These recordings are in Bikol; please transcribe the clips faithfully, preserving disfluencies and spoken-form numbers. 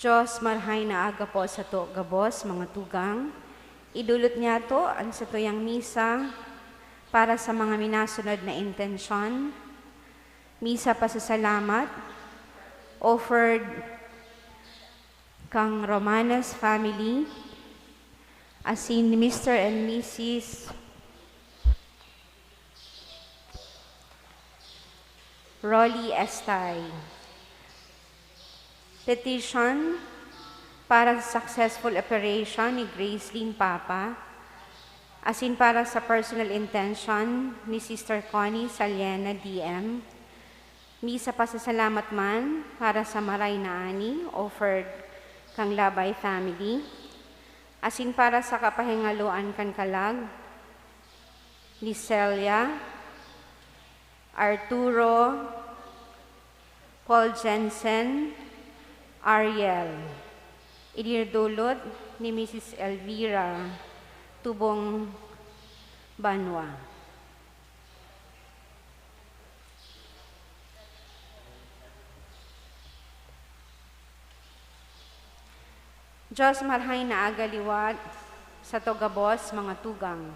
Diyos, marhay na aga po sato gabos, mga tugang. Idulot niyato an satuyang misa para sa mga minasunod na intensyon. Misa pasasalamat, offered kan Romanes family, asin ni Mister and Missus Rolly Estay. Petition para sa successful operation ni Gracelyn Papa, asin para sa personal intention ni Sister Connie Saliena, D M. Misa pasasalamat man para sa maray na ani, offered kan Labay family, asin para sa kapahingaloan kan kalag ni Celia, Arturo, Paul Jensen, Ariel. Idinudulot ni Missus Elvira Tubong Banwa. Diyos, marhay na aga liwat sato gabos, mga tugang.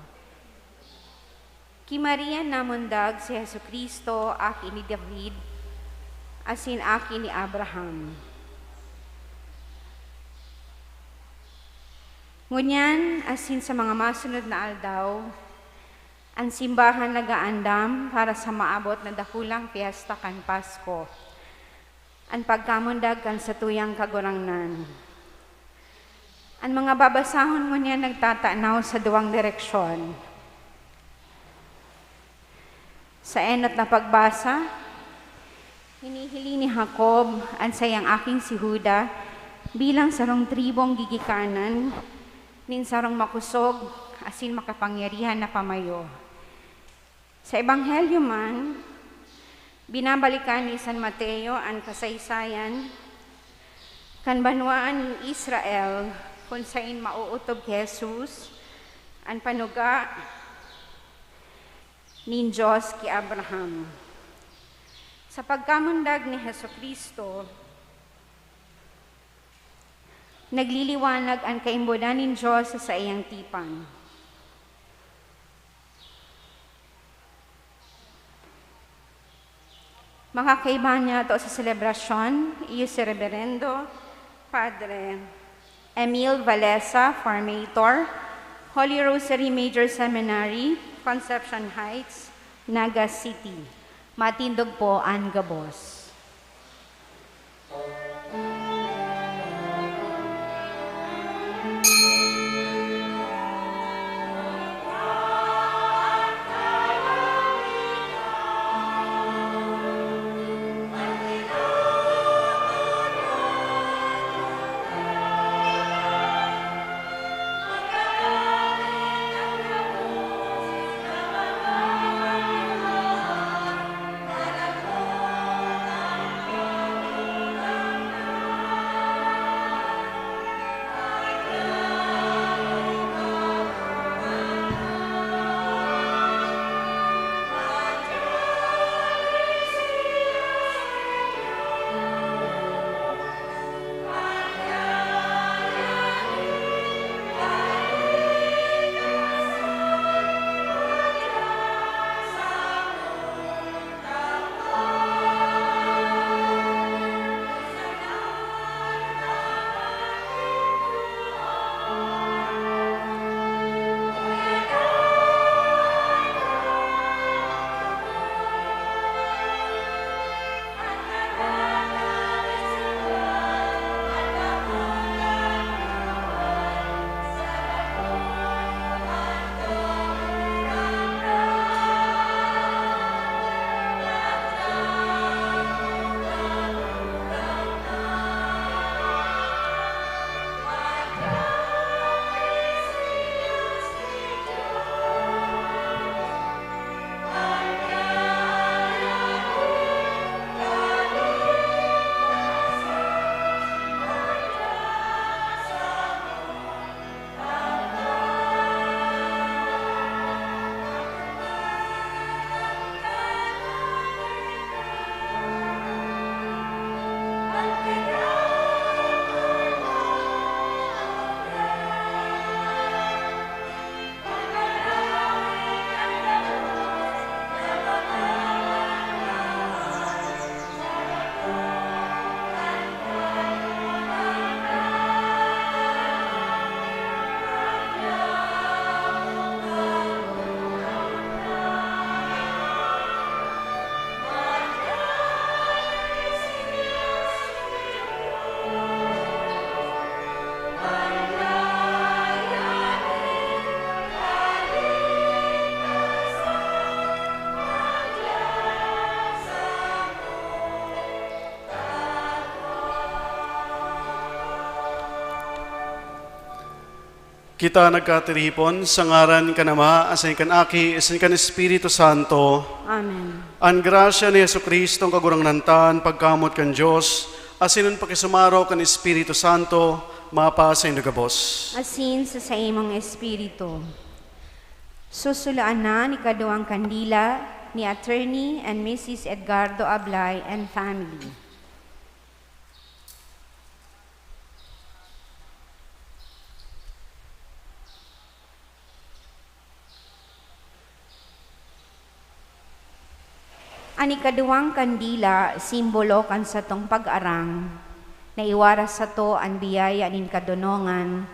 Ki Maria namundag si Jesu-Cristo, aki ni David, asin aki ni Abraham. Ngunyan, asin sa mga masunod na aldaw, an simbahan nag-aandam para sa maabot na dakulang pyesta kan Pasko, an pagkamundag kan satuyang Kagurangnan. An mga babasahon ngunyan nagtatanaw sa duwang direksyon. Sa enot na pagbasa, hinihiling ni Jacob an saiyang aking si Juda bilang sarong tribong gigikanan nin sarong makosog asin makapangyarihan na pamayo. Sa Ebanghelyo man, binabalikan ni San Mateo an kasaysayan kan banwaan nin Israel, kun saen maootob ki Jesus an panuga nin Dios ki Abraham. Sa pagkamundag ni Jesu-Cristo, nagliliwanag an kaimbodan nin Dios sa saiyang tipan. Mga kaiba niyato sa selebrasyon, iyo si Reberendo Padre Emil Valesa, Formator, Holy Rosary Major Seminary, Concepcion Heights, Naga City. Matindog po an gabos. Kita nagkatiripon sa ngaran kan Ama, asin kan Aki, asin kan Espiritu Santo. Amen. An grasya ni Jesu-Cristo, an Kagurangnan ta, an pagkamoot kan Dios, asin an pakisumaro kan Espiritu Santo, mapasaindo gabos. Asin sa saimong espiritu. Susuloan na an ikaduwang kandila ni Attorney and Missus Edgardo Ablay and family. An ikaduwang kandila, simbolo kan satong pag-arang, na iwaras sato an biyaya nin kadonongan,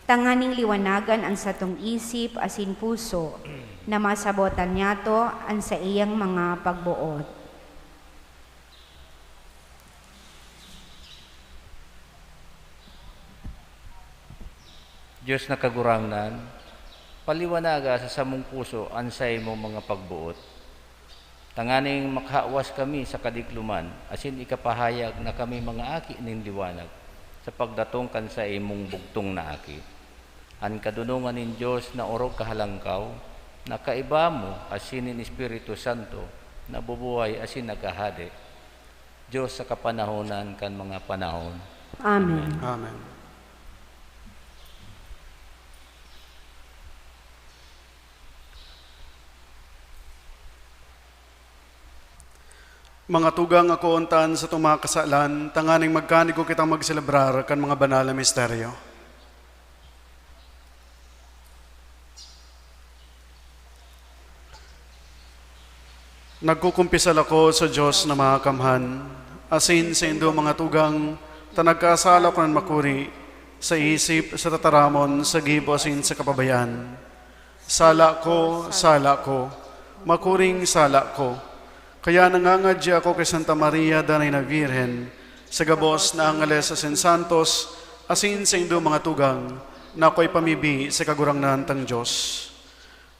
tanganing liwanagan an satong isip asin puso, na masabotan niyato an saiyang mga pagboot. Dios na Kagurangnan, paliwanaga sa samong puso an saimong mga pagboot, tanganing makahawas kami sa kadikloman asin ikapahayag na kami mga aki nin liwanag sa pagdatong kan saimong bugtong na Aki. An kadonongan nin Dios na orog kahalangkaw, na kaiba mo asin nin Espiritu Santo, nabubuhay asin naghahade, Dios sa kapanahonan kan mga panahon. Amen. Amen. Mga tugang, akoon ta an satong mga kasalan, tanganing magkanigo kitang magselebrar kan mga banal na misteryo. Nagkukumpisal ako sa Dios na Makamhan, asin saindo, mga tugang, ta nagkasala ako nan makuri, sa isip, sa tataramon, sa gibo, asin sa kapabayaan. Sala ko, sala ko, makuring sala ko. Kaya nangangadyi ako ki Santa Maria, Danay na Birhen, sa gabos na angheles asin santos, asin saindo, mga tugang, na ako ipamibi sa Kagurangnan tang Dios.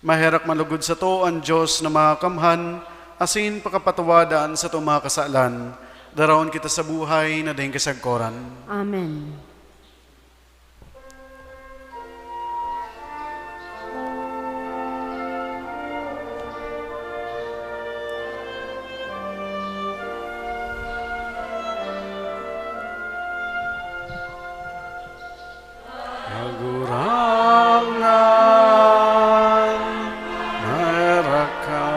Maherak man lugod sato an Dios na Makamhan, asin pakapatawada an satong mga kasalan. Daraon kita sa buhay na daing kasagkoran. Amen. Kagurangnan, maherak ka.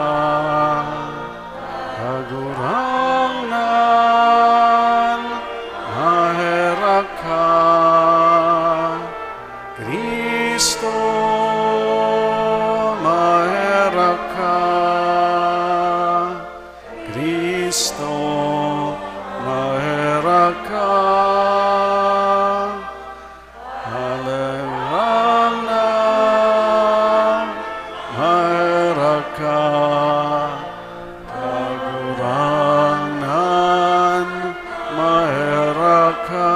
Kagurangnan, maherak ka. Cristo, maherak ka. Cristo, maherak ka. Kagurangnan, maherak ka. Kagurangnan, maherak ka.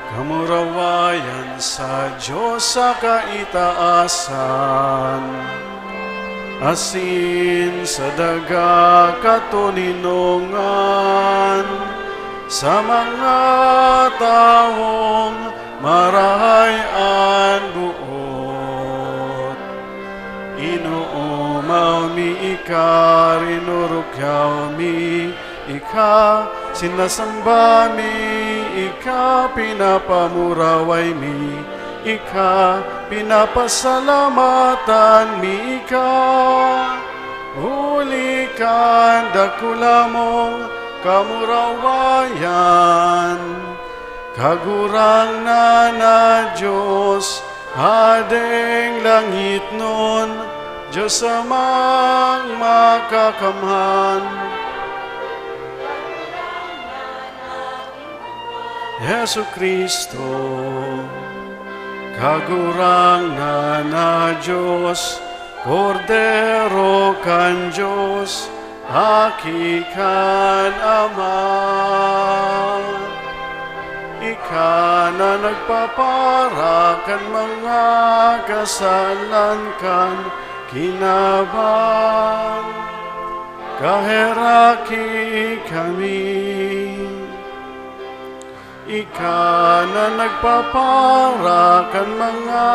Kamurawayan sa Dios sa kaitaasan, asin sa daga katoninongan, sa mga tawong marahay an boot. Inoomaw mi ika, rinurukyaw mi ika, sinasamba mi ika, pinapamuraway mi ika, pinapasalamatan mi ika. Huli kan dakula mong kamurawayan, Kagurangnan na Dios, Hadeng langitnon, Dios Amang Makakamhan. Jesu-Cristo, Kagurangnan na Dios, Kordero kan Dios, Aki kan Ama. Ika na nagpapara kan mga kasalan kan kinaban. Kaheraki kami. Ika na nagpapara kan mga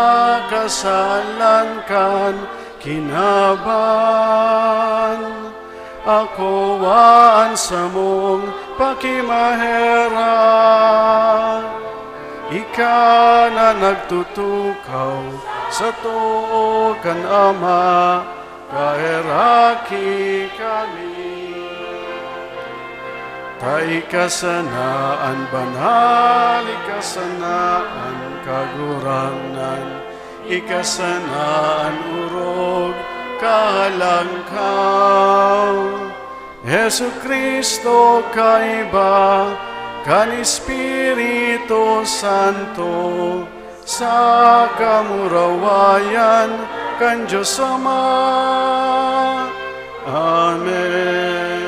kasalan kan kinaban, akoa an samong pakimaherak. Ika na nagtutukaw sa too kan Ama, kaheraki kami. Ta ika sana an banal, ika sana an kagurangnan, ika sana an orog, kahalangkaw. Jesu-Cristo, kaiba kan Espiritu Santo, sa kamurawayan kan Dios Ama. Amen.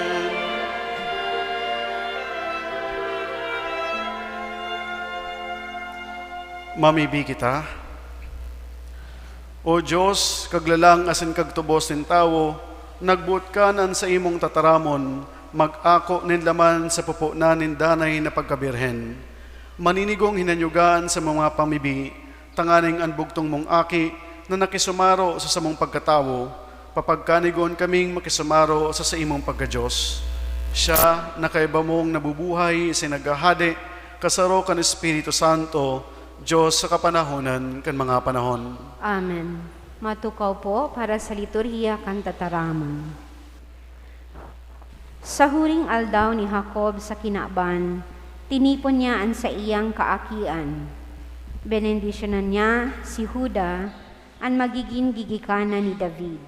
Mamibi kita. O Dios, Kaglalang asin Kagtubos nin tawo, nagboot ka na an saimong tataramon mag-ako nin laman sa pupo na nin danay na pagkabirhen. Maninigong hinanyogan sa mga pamibi, tanganing an bugtong mong Aki na nakisumaro sa samong pagkatawo, papagkanigon kaming makisumaro sa saimong pagka-Dios. Siya na kaiba mong nabubuhay asin naghahade, kasaro kan Espiritu Santo, Dios sa kapanahonan kan mga panahon. Amen. Matukaw po para sa liturhiya kan tataramon. Sa huring aldaw ni Jacob sa kinaban, tinipon niya an saiyang kaakian. Benendisyonan niya si Juda, an magigin gigikanan ni David.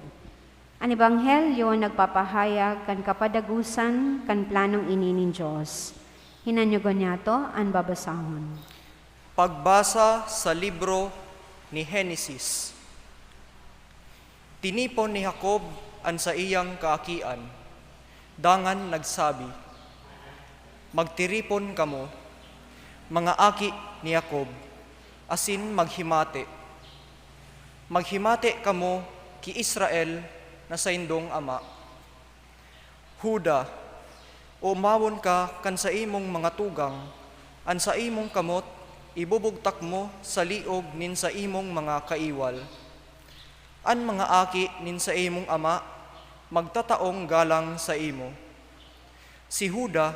An Ebanghelyo nagpapahayag kan kapadagosan kan planong ini nin Dios. Hinanyogon niyato an babasahon. Pagbasa sa libro ni Henesis. Tinipon ni Jacob an saiyang kaakian, dangan nagsabi, "Magtiripon kamo, mga aki ni Jacob, asin maghimate. Maghimate kamo ki Israel na saindong ama. Juda, omawon ka kan saimong mga tugang, an saimong kamot ibubugtak mo sa liog nin saimong mga kaiwal. An mga aki nin saimong ama magtataong galang saimo. Si Juda,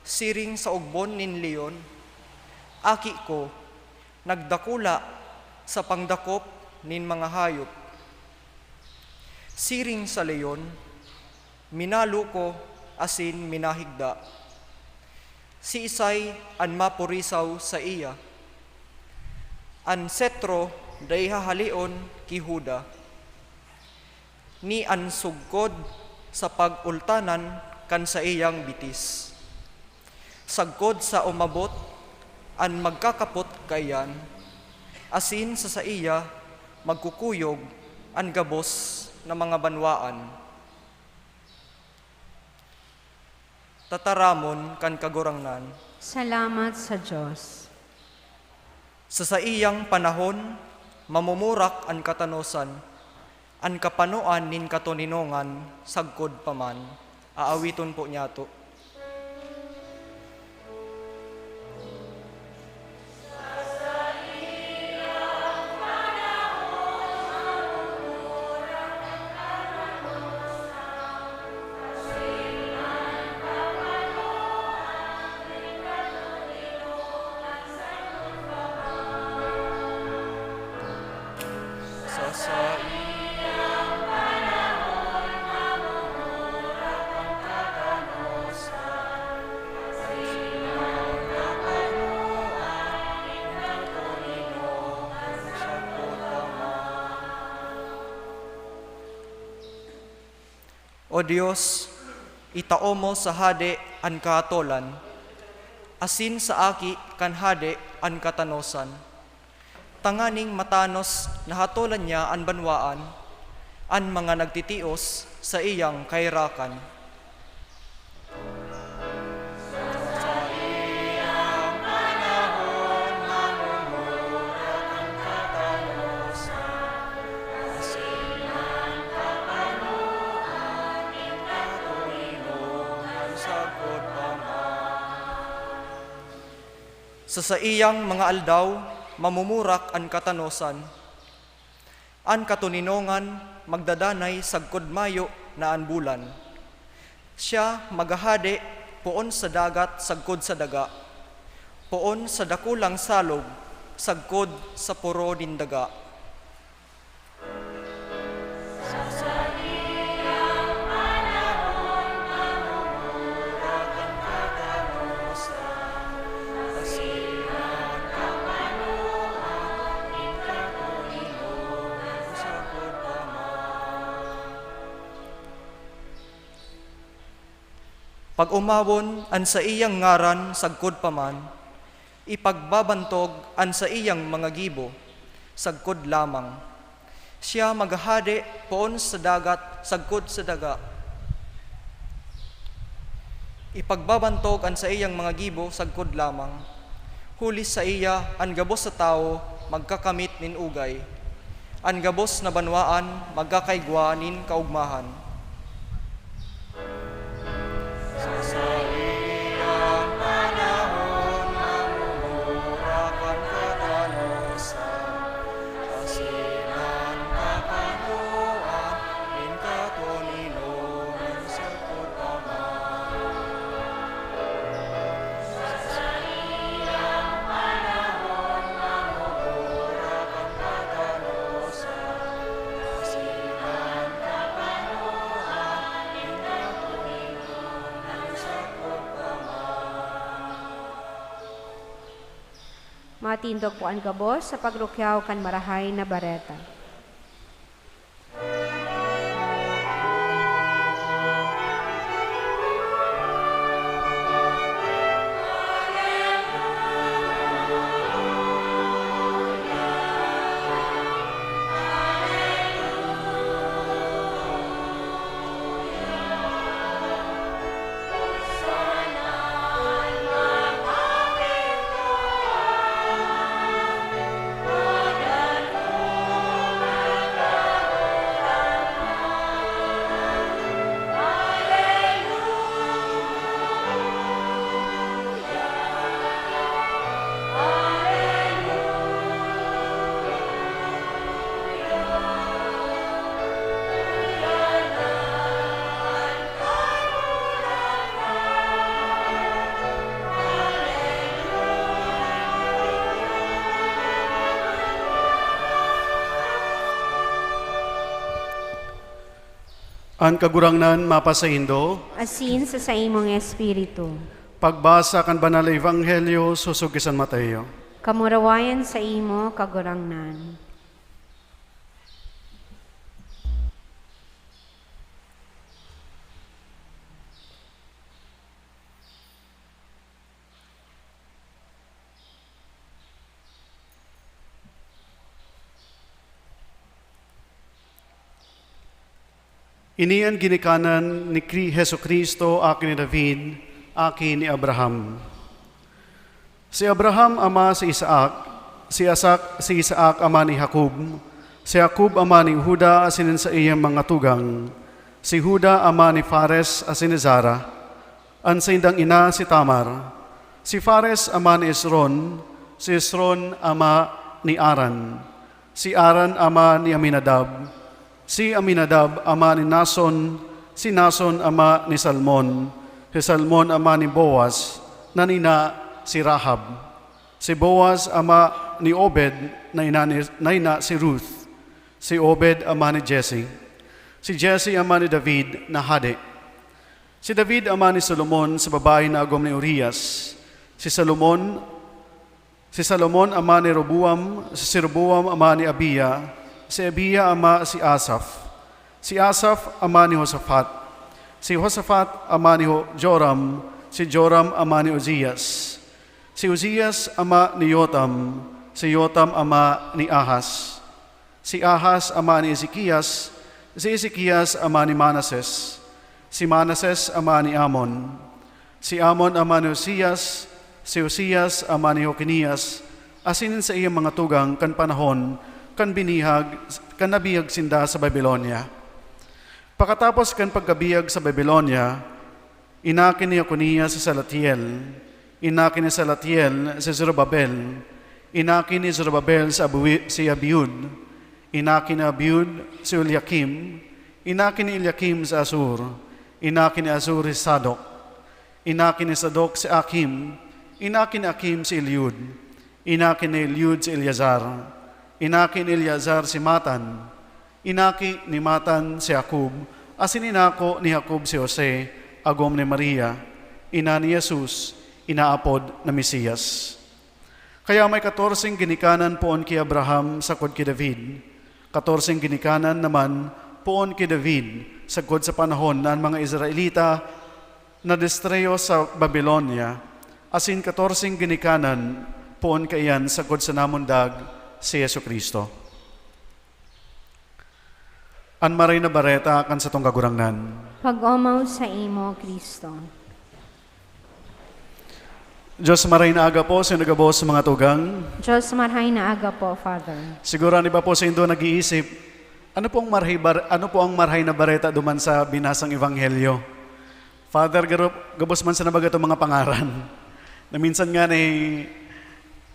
siring sa ogbon nin leon, aki ko, nagdakula sa pangdakop nin mga hayop. Siring sa leon, minalo ko asin minahigda. Siisay an mapurisaw saiya? An setro dai hahaleon ki Juda, ni an sugkod sa pag-ultanan kan saiyang bitis. Sagkod sa umabot an magkakapot kaiyan, asin sa saiya magkukuyog an gabos na mga banwaan." Tataramon kan Kagurangnan. Salamat sa Dios. Sa saiyang panahon, mamumurak an katanosan, an kapanoan nin katoninongan sagkod pa man. Aawiton po niyato. Sa saiyang panahon, mamumurak an katanosan, asin an kapanoan nin katoninongan sagkod pa man. O Dios, itao mo sa hade an kahatolan, asin sa aki kan hade an katanosan, tanganing matanos na hatolan niya an banwaan, an mga nagtitios saiyang kaherakan. Sa saiyang mga aldaw, mamumurak an katanosan. An katoninongan magdadanay sagkod mayo na an bulan. Siya maghahade poon sa dagat sagkod sa daga, poon sa dakulang salog sagkod sa poro nin daga. Pag-omawon an saiyang ngaran sagkod pa man, ipagbabantog an saiyang mga gibo sagkod lamang. Siya maghahade poon sa dagat sagkod sa daga. Ipagbabantog an saiyang mga gibo sagkod lamang. Huli saiya an gabos na tawo magkakamit nin ugay. An gabos na banwaan magkakaigwa nin kaogmahan. Sa saiyang panahon, mamumurak an katanosan, asin an kapanoan nin katoninongan sagkod pa man. Sa saiyang panahon, mamumurak an katanosan, asin an kapanoan nin katoninongan sagkod pa man. Matindog po an gabos sa pagrukyaw kan Marahay na Bareta. An Kagurangnan mapasaindo. Asin sa saimong espiritu. Pagbasa kan Banal na Ebanghelyo sosog ki San Mateo. Kamurawayan saimo, Kagurangnan. Ini an ginikanan ni Kri-, Jesu-Cristo, aki ni David, aki ni Abraham. Si Abraham ama si Isaac, si Isaac, si Isaac ama ni Jacob, si Jacob ama ni Juda asin an saiyang mga tugang, si Juda ama ni Fares asin ni Zara, an saindang ina si Tamar. Si Fares ama ni Esron, si Esron ama ni Aran, si Aran ama ni Aminadab, si Aminadab ama ni Nason, si Nason ama ni Salmon, si Salmon ama ni Boaz, na ina si Rahab. Si Boaz ama ni Obed, na ina ni, na ina si Ruth. Si Obed ama ni Jesse. Si Jesse ama ni David na hade. Si David ama ni Solomon sa babae na agom ni Urias. Si Solomon, si Solomon ama ni Roboam, si Roboam ama ni Abia, si Abia ama si Asaph. Si Asaph ama ni Josafat. Si Josafat ama ni Jo-, Joram, si Joram ama ni Uzias. Si Uzias ama ni Jotam, si Jotam ama ni Ahaz. Si Ahaz ama ni Ezekias, si Ezekias ama ni Manases, si Manases ama ni Amon, si Amon ama ni Josias, si Josias ama ni Jeconias, asin nin saiyang mga tugang kan panahon kan binihag, kan nabihag sinda sa Babilonia. Pakatapos kan pagkabihag sa Babilonia, inaki ni Jeconias si Salatiel, Inaki ni Salatiel si Zorobabel, inaki ni Zorobabel si Abiu-, si Abiud, inaki ni Abiud si Eliakim, inaki ni Eliakim si Azor, inaki ni Azor si Sadok, inaki ni Sadok si Akim, inaki ni Akim si Eliud, inaki ni Eliud si Eleazar, inaki ni Eleazar si Matan, inaki ni Matan si Jacob, asin inako ni Jacob si Jose, agom ni Maria, ina ni Jesus, inaapod na Mesias. Kaya may katorseng ginikanan poon ki Abraham sagkod ki David, katorseng ginikanan naman poon ki David sagkod sa panahon na an mga Israelita nadestreyo sa Babilonia, asin katorseng ginikanan poon kaiyan sagkod sa namundag si Jesu-Cristo. An Maray na Bareta kan satong Kagurangnan. Pag-omaw saimo, Cristo. Diyos, maray na aga po sa gabos, mga tugang. Diyos, maray na aga po, Father. Siguro an iba po saindo nag-iisip, "Ano po ang marhay bar-, ano po ang marhay na bareta duman sa binasang ebanghelyo?" Father, garo-, gabos man sana baga itong mga pangaran. Na minsan nga ni,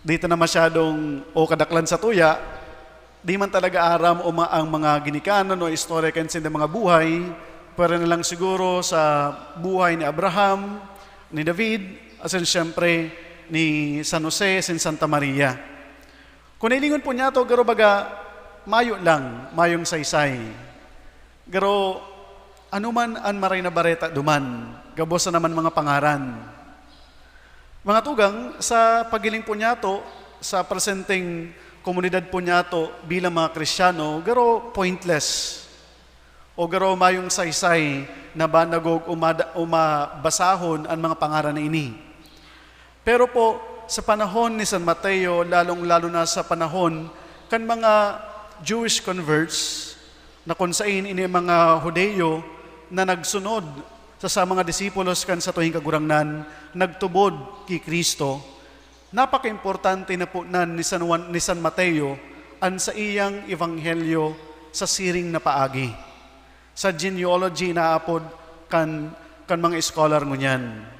dito na masyadong, o kadaklan sa tuya, di man talaga aram o ma-, ang mga ginikanan o istorya kan sindang mga buhay, pwera na lang siguro sa buhay ni Abraham, ni David, asin siyempre ni San Jose, asin Santa Maria. Kun hilingon po niyato, garo baga, mayo lang, mayong saysay. Garo, ano man an maray na bareta duman, gabos na naman mga pangaran. Mga tugang, sa paghiling po niyato, sa presenteng komunidad po niyato bilang mga Kristiyano, garo pointless o garo mayong saysay na banagog umada-, umabasahon an mga pangaran na ini. Pero po, sa panahon ni San Mateo, lalong-lalo na sa panahon kan mga Jewish converts, na kun sain ini mga Judio na nagsunod sa, sa mga disipulos kan satuhing Kagurangnan, nagtubod ki Cristo, napakaimportante na po nan ni San Juan, ni San Mateo, an saiyang ebanghelyo sa siring na paagi. Sa genealogy, inaapod kan, kan mga scholar ngunyan.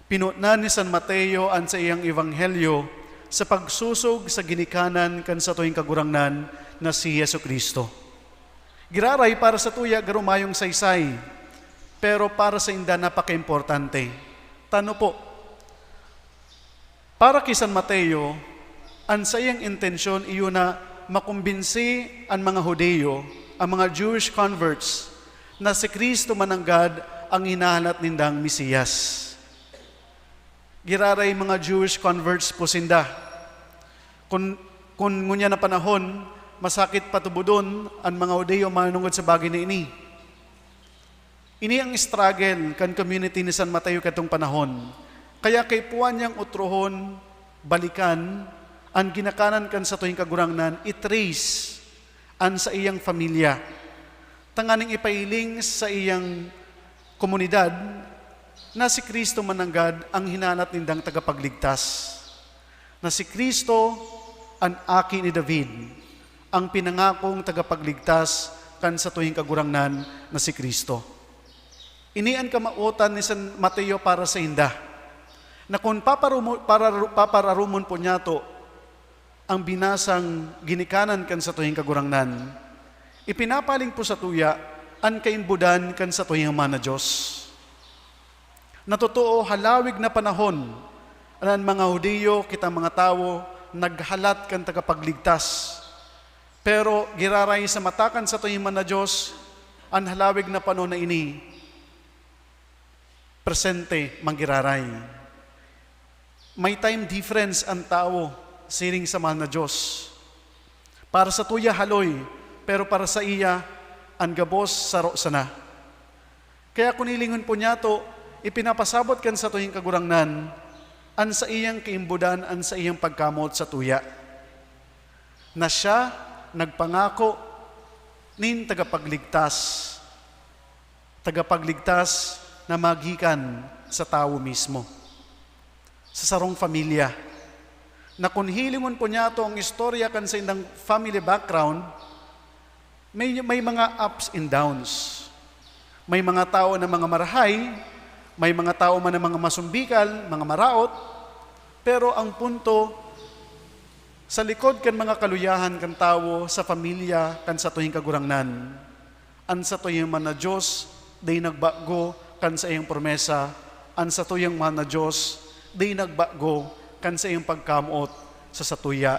Pinutnan ni San Mateo an saiyang ebanghelyo sa pagsosog sa ginikanan kan satuhing Kagurangnan na si Jesu-Cristo. Giraray para sa tuya, garo mayong saysay, pero para sainda napakaimportante. Tano po, para ki San Mateo, an saiyang intensyon iyo na makumbinsi an mga Judio, an mga Jewish converts, na si Cristo mananggad ang hinahanat nindang Mesiyas. Giraray mga Jewish converts po sinda. Kun, kun ngunyan na panahon, masakit patubodon an mga Judio manongod sa bagay na ini. Ini ang struggle kan community ni San Mateo kadtong panahon. Kaya kaipuhan niyang otrohon, balikan, an ginakanan kan satuhing Kagurangnan, i-trace an saiyang pamilya, tanganing ipailing sa iyang komunidad na si Cristo mananggad ang hinanat nindang tagapagligtas, na si Cristo, an Aki ni David, ang pinangakong tagapagligtas kan satuhing Kagurangnan na si Cristo. Ini an kamawotan ni San Mateo para sainda, na kun paparumo-, pararu-, papararumon po niyato ang binasang ginikanan kan satuhing Kagurangnan, ipinapaling po satuya an kaimbodan kan satuhing Ama na Dios. Na totoo, halawig na panahon, an mga Judio, kitang mga tawo, naghalat kan tagapagligtas. Pero giraray sa mata kan satuhing Ama na Dios, an halawig na panahon na ini, presente man giraray. May time difference an tawo siring sa mahal na Dios. Para satuya haloy, pero para saiya, an gabos saro sana. Kaya kun hilingon po niyato, ipinapasabot kan satuhing Kagurangnan an saiyang kaimbodan, an saiyang pagkamoot satuya, na siya nagpangako nin tagapagligtas, tagapagligtas na magikan sa tawo mismo, sa sarong pamilya, na kun hilingon po niyato ang istorya kan saindang family background, may, may mga ups and downs. May mga tao na mga marahay, May mga tawo man na mga masumbikal, mga maraot, pero ang punto, sa likod kan mga kaluyahan kan tawo sa pamilya kan satuyang Kagurangnan, an satuyang man na Dios di nagbago kan saiyang promesa, an satuyang man na Dios di nagbago kan saiyang pagkamoot sa satuya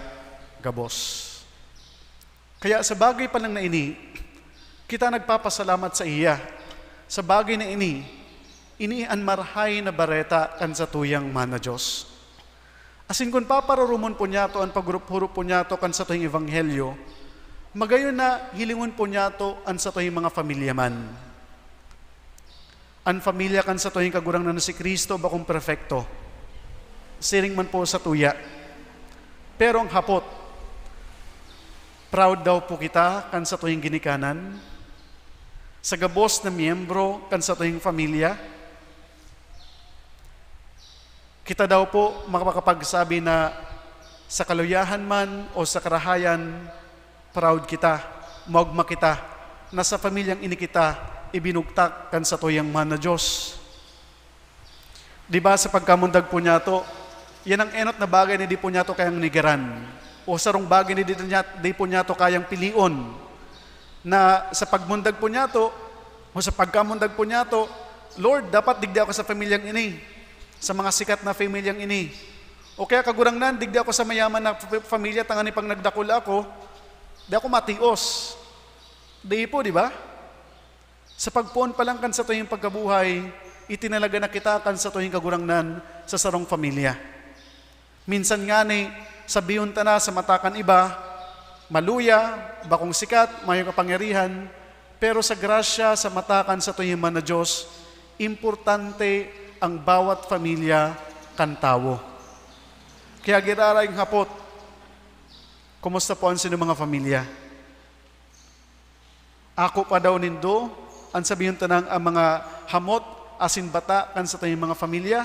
gabos. Kaya sa bagay pa lang na ini, kita nagpapasalamat sa iya. Sa bagay na ini, ini an marahay na bareta kan satuyang man na Dios. Asin kun paparurumon po niyato an paghurup-hurup po niyato kan satuyang ebanghelyo, magayon na hilingon po niyato an satuyang mga pamilya man. An pamilya kan satuyang Kagurangnan na si Cristo bakong perpekto. Siring man po satuya. Pero ang hapot, proud daw po kita kan satuyang ginikanan, sa gabos na miyembro kan satuyang pamilya? Kita daw po makakapagsabi na sa kaluyahan man o sa karahayan, proud kita, maogma kita, na sa pamilyang ini kita ibinugtak kan satuyang man na Dios. Di ba, sa pagkamundag po niyato, yan ang enot na bagay na di po niyato kayang nigaran, o sarong bagay na di, niya, di po niyato kayang pilion, na sa pagmundag po niyato, o sa pagkamundag po niyato, "Lord, dapat digdi ako sa pamilyang ini, sa mga sikat na pamilyang ini. O kaya, Kagurangnan, digdi ako sa mayaman na p-, pamilya, tanganing pag nagdakula ako, di ako matios." Di po, di ba? Sa pagpoon pa lang kan satuyang pagkabuhay, itinalaga na kita kan satuyang Kagurangnan sa sarong pamilya. Minsan ngani, sabihon ta na sa mata kan iba, maluya, bakong sikat, mayong kapangyarihan, pero sa grasya sa mata kan satuyang man na Dios, importante ang bawat pamilya kan tawo. Kaya giraray ang hapot, kumusta po an sinong mga pamilya? Ako pa daw nindo, an sabihon tanang ang mga hamot asin bata kan satuyang mga pamilya?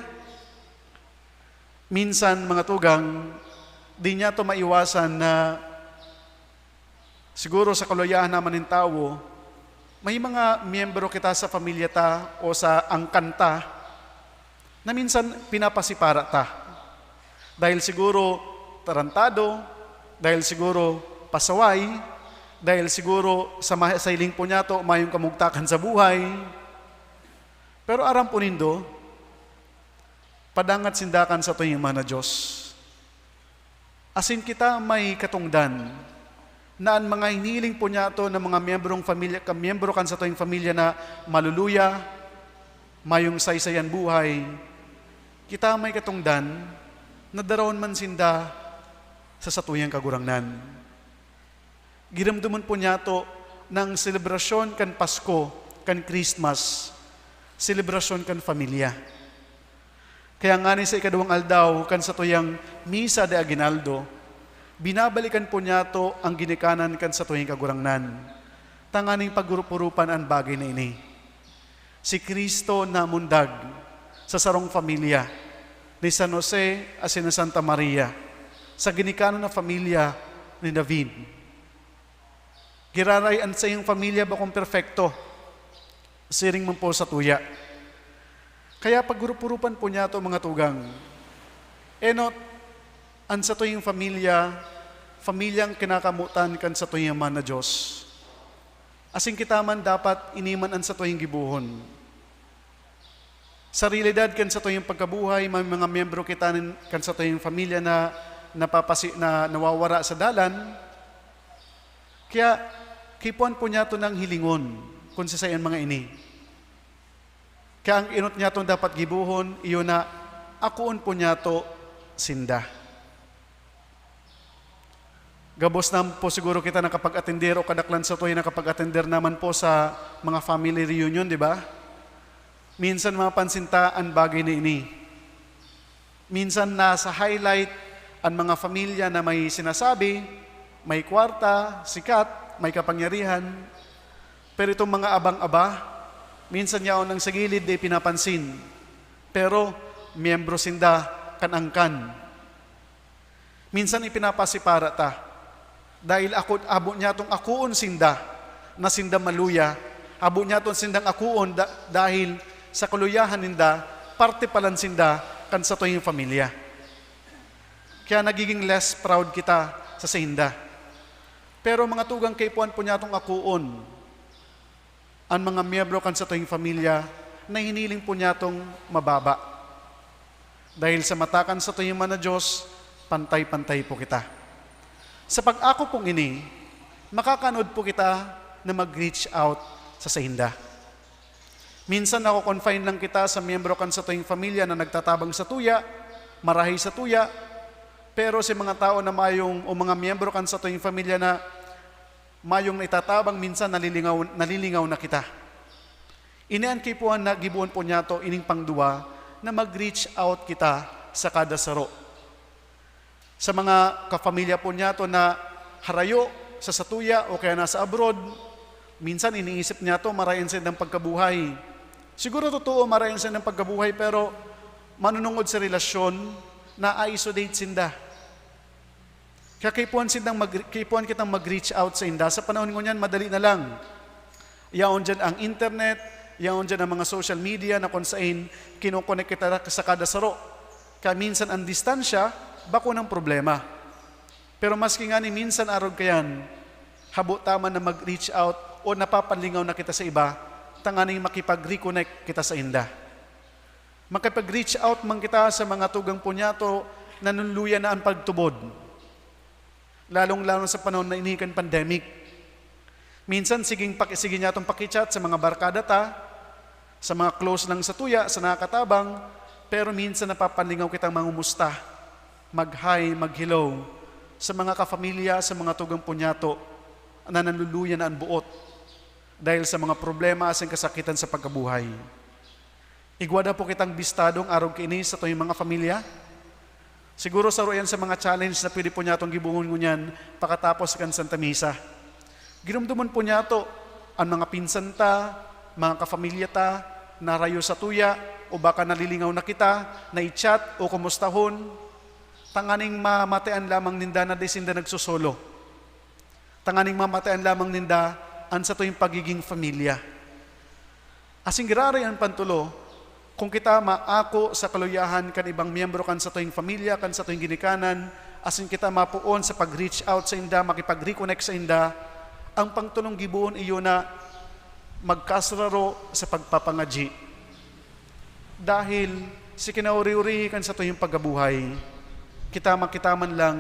Minsan, mga tugang, di niyato maiwasan na siguro sa kaluyahan naman nin tawo, may mga miyembro kita sa pamilya ta o sa angkan ta na minsan pinapasipara ta. Dahil siguro tarantado, dahil siguro pasaway, dahil siguro sa ma-, sa hiling po niyato, mayong kamugtakan sa buhay. Pero aram po nindo, padangat sinda kan satuyang man na Dios. Asin kita may katongdan na an mga hinihiling po niyato na mga miyembrong pamilya, ka-, miyembro kan satuyang pamilya na maluluya, mayong saysay an buhay, kita may katongdan na darawon man sinda sa satuyang Kagurangnan. Giramdaman po niyato na an selebrasyon kan Pasko, kan Christmas, selebrasyon kan pamilya. Kaya ngani sa ikaduwang aldaw kan satuyang Misa de Aguinaldo, binabalikan po niyato an ginikanan kan satuyang Kagurangnan, tanganing paghurup-hurupan an bagay na ini. Si Cristo namundag sa sarong pamilya, ni San Jose asin ni Santa Maria, sa ginikanan na pamilya ni David. Giraray an saiyang pamilya bakong perpekto, siring man po satuya. Kaya paghurup-hurupan po niyato, mga tugang. Enot, an satuyang pamilya, pamilyang kinakamotan kan satuyang man na Dios. Asin kita man dapat ini man an satuyang gibohon. Sa realidad kan satuyang pagkabuhay, may mga miyembro kita nin, kan satuyang pamilya na napapasi-, na nawawara sa dalan. Kaya, kipuan po niyato nang hilingon kun sisay an mga ini. Kaya ang enot niyatong dapat gibohon, iyo na, akoon po niyato sinda. Gabos na po siguro kita nakapag-atender o kadaklan satoy nakapag-atender naman po sa mga family reunion, di ba? Minsan mapansin ta an bagay na ini. Minsan nasa highlight an mga pamilya na may sinasabi, may kwarta, sikat, may kapangyarihan. Pero itong mga abang-aba, minsan yaon ang sa gilid, di pinapansin. Pero miyembro sinda kan angkan. Minsan ipinapasipara ta. Dahil ako, habo niyatong akoon sinda, na sinda maluya. Habo niyaton sindang akoon da-, dahil sa kaluyahan ninda, parte palan sinda kan satuyang pamilya. Kaya nagiging less proud kita sa sainda. Pero mga tugang, kaipuhan po niyatong akoon an mga miyembro kan satuyang pamilya na hiniling po niyatong mababa. Dahil sa mata kan satuyang man na Diyos, pantay-pantay po kita. Sa pag-ako pong ini, makakaanod po kita na mag-reach out sa sainda. Minsan nako-confine lang kita sa miyembro kan satuyang pamilya na nagtatabang satuya, marahay satuya, pero sa mga tao na mayong o mga miyembro kan satuyang pamilya na mayong naitatabang, minsan nalilingaw, nalilingaw na kita. Ini an kaipuhan na gibohon po niyato ining pangduwa na mag-reach out kita sa kada saro. Sa mga kapamilya po niyato na harayo sa satuya o kaya nasa abroad, minsan iniisip niyato maray an saindang pagkabuhay. Siguro totoo, maray an saindang pagkabuhay, pero manunungod sa relasyon, na-isolate sinda. Kaya kaipuhan sindang mag-, kaipuhan kitang mag-reach out sainda. Sa panahon ngunyan, madali na lang. Yaon diyan ang internet, yaon diyan ang mga social media na kung sain kinokonek kita sa kada saro. Kaya minsan ang distansya, bako ng problema. Pero maski ngani minsan arog kayan, habo ta man na mag-reach out o napapanlingaw na kita sa iba, tanganing makipag-reconnect kita sainda. Makipag-reach out man kita sa mga tugang po niyato na nanuluyan na an pagtubod, lalong-lalo sa panahon na ini kan pandemic. Minsan, siging paki-, sige niyatong paki-chat sa mga barkada ta, sa mga close lang satuya, sa nakakatabang, pero minsan napapanlingaw kitang mangumusta, mag-hi, mag-hello sa mga kapamilya, sa mga tugang po niyato na nanuluyan na an boot dahil sa mga problema asin kasakitan sa pagkabuhay. Igwa da po kitang bistadong arog kaini satuyang mga pamilya. Siguro saro yan sa mga challenge na pwede po niyatong gibohon ngunyan pakatapos kan Santa Misa. Giromdomon po niyato an mga pinsan ta, mga kapamilya ta, na rayo satuya, o baka nalilingaw na kita, na i-chat o kumustahon, tanganing mamatian lamang ninda na di sinda nagsosolo. Tanganing mamatian lamang ninda an satuyang pagiging pamilya. Asin giraray an pantolo, kung kita maako sa kaluyahan kan ibang miyembro kan satuyang pamilya, kan satuyang ginikanan, asin kita mapoon sa pag-reach out sainda, makipag-reconnect sainda, ang pangtolong gibohon iyo na magkasararo sa pagpapangadyi. Dahil sa kinauri-uri kan satuyang pagkabuhay, kita man, kita man lang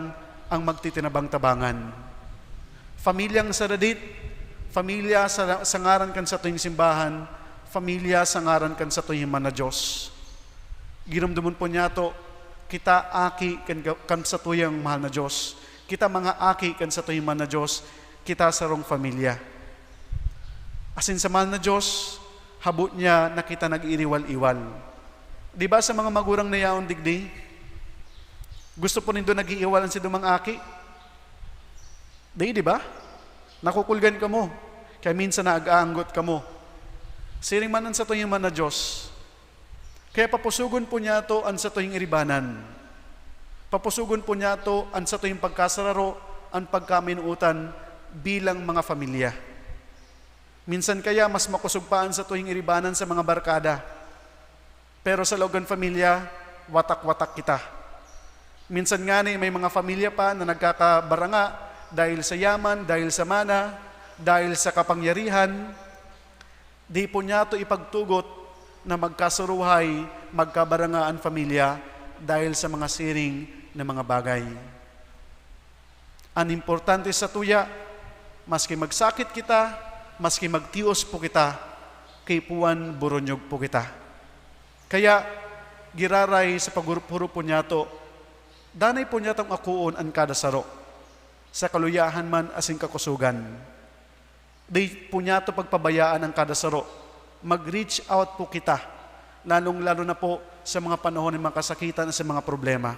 ang magtitinabang-tabangan. Pamilyang saradit, pamilya sa, sa ngaran kan satuyang simbahan, pamilya sa ngaran kan satuyang man na Diyos. Giromdomon po niyato, kita aki kan, kan satuyang mahal na Diyos. Kita mga aki kan satuyang man na Diyos, kita sarong pamilya. Asin sa mahal na Diyos, habo niya na kita nag-iiriwal-iwal. Di ba sa mga magurang na yaon digdi, gusto po nindo nag-iiwal an sidong mga aki? Di, di ba? Nakukulgan kamo, kaya minsan naag-aanggot kamo. Siring man an satuyang man na Diyos. Kaya papusugon po niyato an satuyang iribanan. Papusugon po niyato an satuyang pagkasararo, an pagkaminootan bilang mga pamilya. Minsan kaya mas makosog pa an satuyang iribanan sa mga barkada. Pero sa laog kan pamilya, watak-watak kita. Minsan ngani may mga pamilya pa na nagkakabaranga dahil sa yaman, dahil sa mana, dahil sa kapangyarihan. Di po niyato ipagtugot na magkasuruhay, magkabaranga an pamilya dahil sa mga siring na mga bagay. An importante satuya, maski magsakit kita, maski magtios po kita, kaipuhan boronyog po kita. Kaya, giraray sa paghurup-hurup po niyato, danay po niyatong akoon an kada saro, sa kaluyahan man asin kakosogan. Di po niyato pagpabayaan an kada saro. Mag-reach out po kita, lalong-lalo na po sa mga panahon ng mga kasakitan at sa mga problema.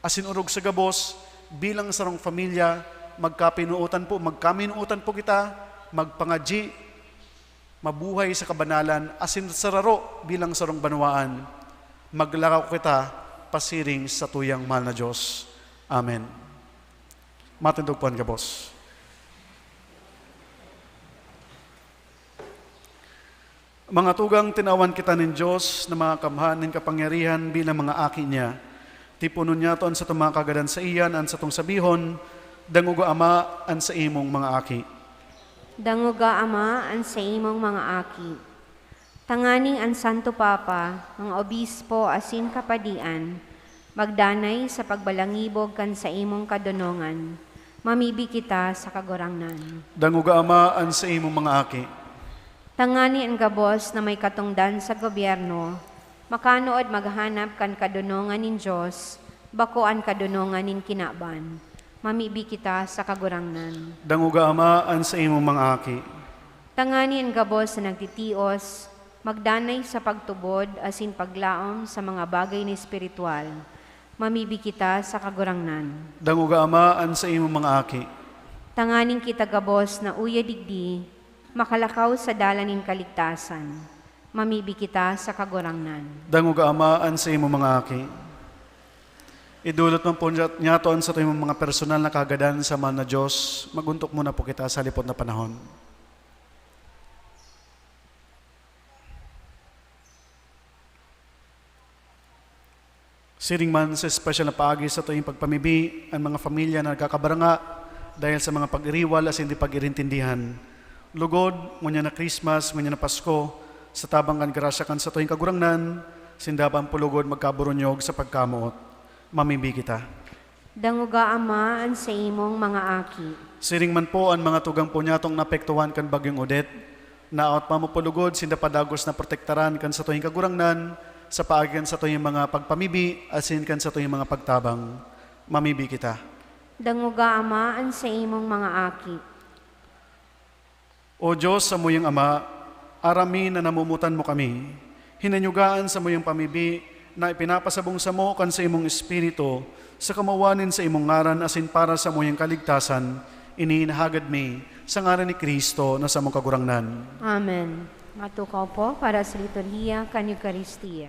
Asin orog sa gabos, bilang sarong pamilya, magkapinuotan po, magkaminuotan po kita, magpangadyi, mabuhay sa kabanalan, asin sararo bilang sarong banwaan, maglakaw kita pasiring sa tuyang mahal na Diyos. Amen. Matindog po an gabos. Mga tugang, tinawan kita nin Dios na mga kamhan nin kapangyarihan bilang mga aki niya. Tiponon niyato an satong mga kagadan saiya na an satong sabihon, "Dangoga, Ama, an saimong mga aki." Dangoga, Ama, an saimong mga aki. Tanganing an Santo Papa, mga obispo asin kapadian, magdanay sa pagbalangibog kan saimong kadonongan, mamibi kita sa Kagurangnan. Dangoga, Ama, an saimong mga aki. Tanganing an gabos na may katongdan sa gobyerno, makanood maghanap kan kadonongan nin Dios, bako an kadonongan nin kinaban. Mamibi kita sa Kagurangnan. Dangoga, Ama, an saimong mga aki. Tanganing an gabos na nagtitios, magdanay sa pagtubod asin paglaom sa mga bagay na espiritual. Mamibi kita sa Kagurangnan. Dangoga, Ama, an saimong mga aki. Tanganing kita gabos na uya digdi, makalakaw sa dalan nin kaligtasan. Mamibi kita sa Kagurangnan. Dangoga, Ama, an saimong mga aki. Idolot man po niya-, niyato an satong mga personal na kagadan sa mahal na Dios. Maguntok muna po kita sa halipot na panahon. Siring man sa espesyal na paagi sa tuwing pagpamibi, an mga pamilya na nagkakabaranga dahil sa mga pag-iriwal asin di pag-irintindihan. Lugod, ngunyan na Christmas, ngunyan na Pasko, sa tabang kan grasya kan satong Kagurangnan, sinda pa an pulugod magkaburunyog sa pagkamoot. Mamibi kita. Dangoga, Ama, an saimong mga aki. Siring man po an mga tugang po niyatong naapektuhan kan Bagyong Odette. Naawat pa man po lugod sinda padagos na protektaran kan satong Kagurangnan sa paagi kan satong mga pagpamibi asin kan satong mga pagtabang. Mamibi kita. Dangoga, Ama, an saimong mga aki. O Dios, samuyang Ama, aram mi na namomotan mo kami. Hinanyugaan samuyang pamibi na ipinapasabong samo kan saimong Espiritu, sa kamawan nin saimong ngaran asin para samuyang kaligtasan, ini inahagad mi sa ngaran ni Cristo na samong Kagurangnan. Amen. Matukaw po para sa liturhiya kan Eukaristia.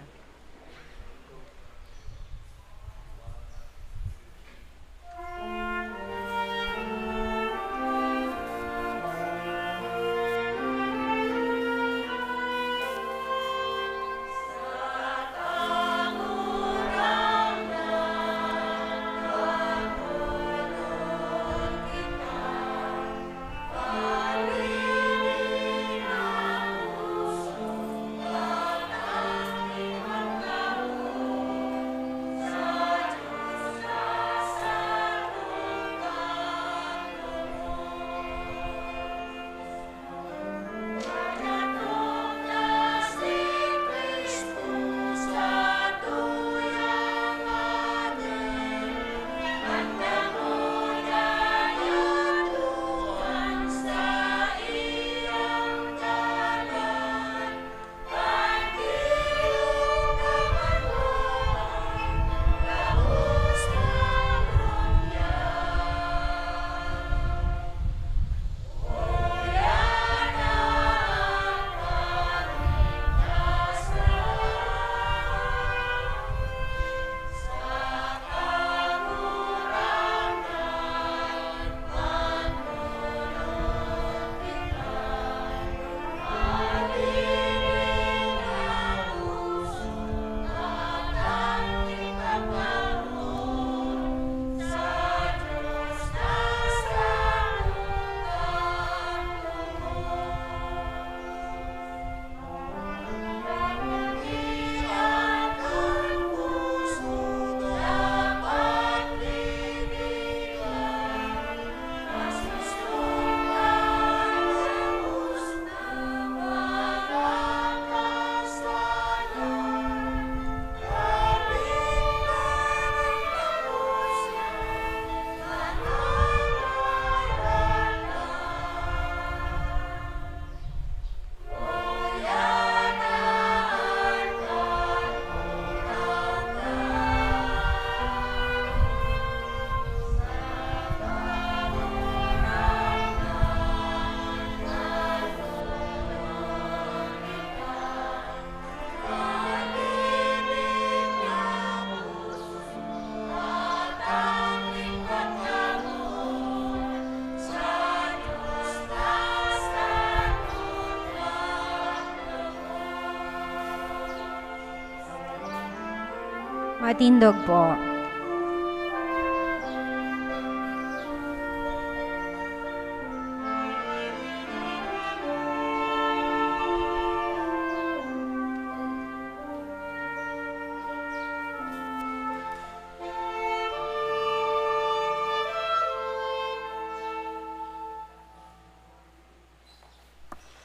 Matindog po.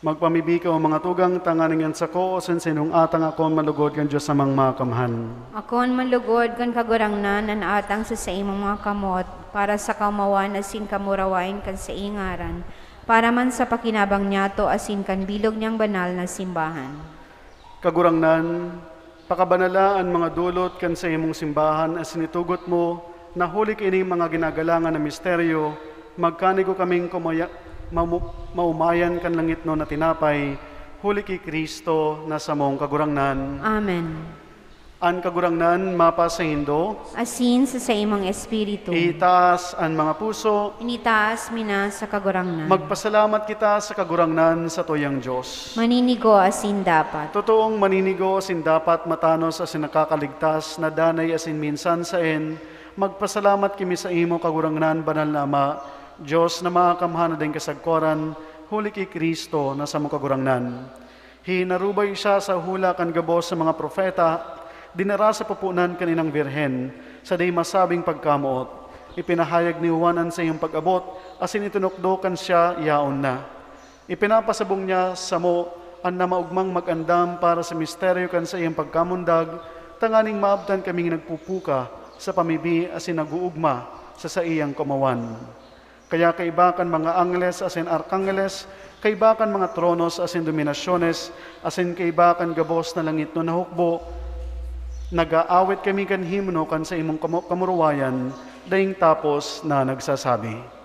Magpamibi kamo, mga tugang, tanganing an sako asin sinong atang akon manlugod kan Dios Amang Makamhan. Akon manlugod kan Kagurangnan an atang sa saimong mga kamot, para sa kaomawan asin kamurawayan kan saiyang ngaran, para man sa pakinabang niyato asin kan bilog niyang banal na simbahan. Kagurangnan, pakabanala an mga dolot kan saimong simbahan asin itugot mo na huli ki ining mga ginagalangan na misteryo, magkanigo kaming kumaya-, mamu-, maumayan kan langitnon na tinapay, huli ki Cristo na samong Kagurangnan. Amen. An Kagurangnan mapasaindo. Asin sa saimong espiritu. Itaas an mga puso. Initaas mi na sa Kagurangnan. Magpasalamat kita sa Kagurangnan, satuyang Dios. Maninigo asin dapat. Totoong maninigo asin dapat, matanos asin nakakaligtas, na danay asin minsan saen, magpasalamat kimi saimo, Kagurangnan, Banal na Ama, Dios na makamhan na daing kasagkoran, huli ki Cristo na samong Kagurangnan. Hinarubay siya sa hula kan gabos sa mga propeta, dinara sa pupunan kan inang Birhen, sa di masabing pagkamoot. Ipinahayag ni Juan an saiyang pag-abot, asin itinukdo kan siya yaon na. Ipinapasabong niya samo an namaogmang mag-andam para sa misteryo kan saiyang pagkamundag, tanganing maabtan kaming nagpupuka sa pamibi asin nag-oogma sa saiyang kaomawan. Kaya kaiba kan mga angheles asin arkangheles, kaiba kan mga tronos asin dominasyones, asin kaiba kan gabos na langitnon na hukbo, nag-aawit kami kan himno kan saimong kamo-, kamurawayan, daing tapos na nagsasabi.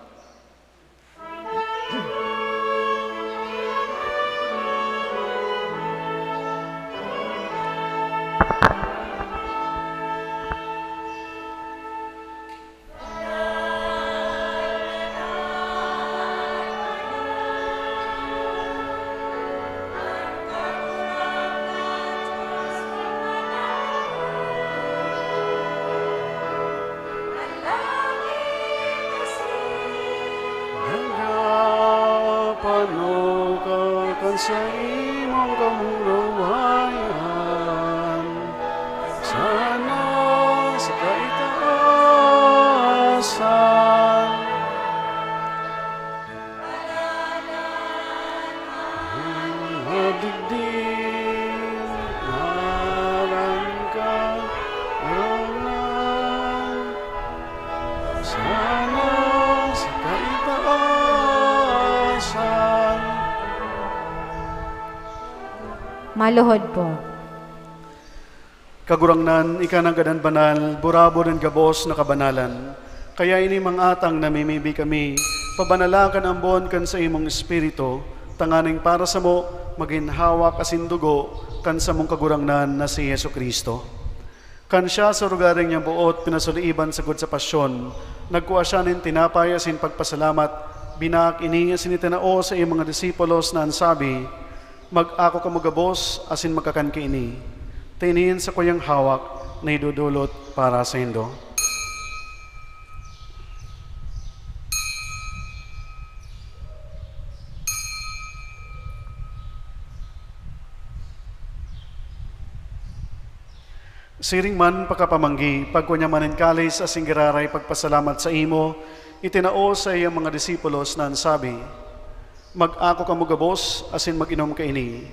Nagapano ka kan saimong kamurawayan, sana sa kaitaasan. Madigdi, ngaran ka, ngaran. Sana sa kaitaasan. Maluhod po. Kagurangnan, ika nanggad an banal, burabod an gabos na kabanalan. Kaya ini mga atang namimibi kami, pabanala kan ambon kan saimong Espiritu, tanganing para samo magin hawak asin dugo kan samong Kagurangnan na si Jesu-Cristo. Kan siya sa rugaring niyang boot pinasuliiban sagkod sa pasyon, nagkua siya nin tinapay asin pagpasalamat, binaak ini asin itinao sa iyang mga disipulos na an sabi, "Mag-ako kamo gabos asin magkakan kaini. Ta ini an sakuyang hawak na idodolot para saindo." Siring man, pakapamanggi, pagkua niya man nin kalis asin giraray pagpasalamat saimo, itinao sa iyang mga disipulos na an sabi, "Mag-ako kamo gabos asin mag-inom kaini.